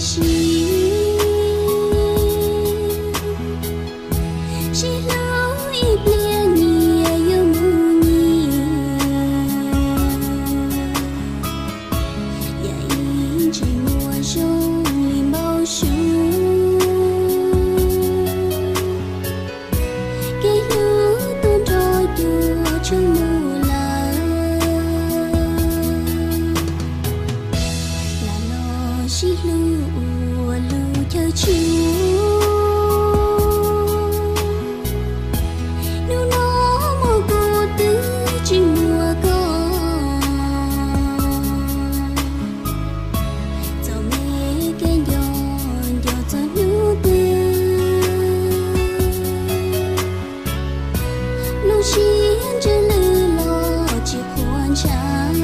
Sib, sib hlub ib pliag nyias yuav mus nyias, yam ib ntsis muaj zoo li npau suav. Kev hlub tuaj nrog cuaj tsheej mus lawm, lam los sib hlub ua lub chaw tshua. Hnub no muaj kuv twb tsis muaj koj, txom me kev nco nco txog hnub twg. Lub siab ntsws lwj los tsis qhuas ntshav,